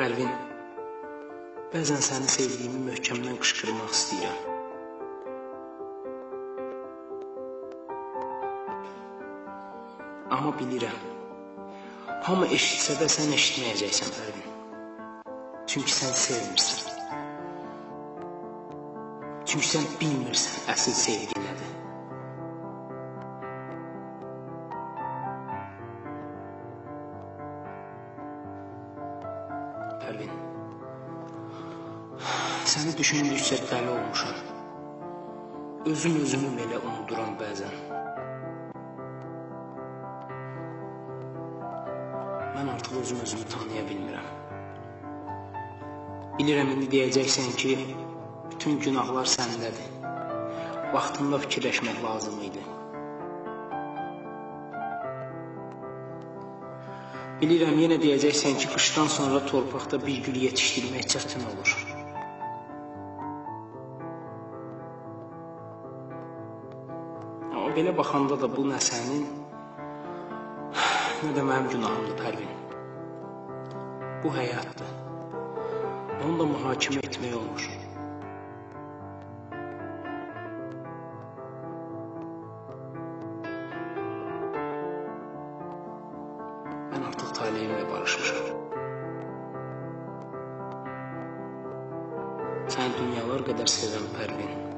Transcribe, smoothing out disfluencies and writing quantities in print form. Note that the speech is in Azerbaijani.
Pərvin, bəzən səni sevdiyimi möhkəmdən qışqırmaq istəyirəm. Amma bilirəm, hamı eşitsə də sən eşitməyəcəksən Pərvin. Çünki sən sevmirsən. Çünki sən bilmirsən əsl sevgi nədir. Pərvin, səni düşündükcə dəli olmuşam. Özüm özümü belə unuduram bəzən. Mən artıq özüm özümü tanıya bilmirəm. Bilirəm indi deyəcəksən ki, bütün günahlar səndədir. Vaxtında fikirləşmək lazım idi. Bilirəm yenə deyəcəksən ki, qışdan sonra torpaqda bir gül yetişdirmək çətin olur. Amma belə baxanda da bu nə sənin, nə də mənim günahımdır Pərvin. Bu həyatdır. Onu da mühakimə etmək olmur. Mən artıq taleyimlə barışmışam. Səni dünyalar qədər sevən Pərvin.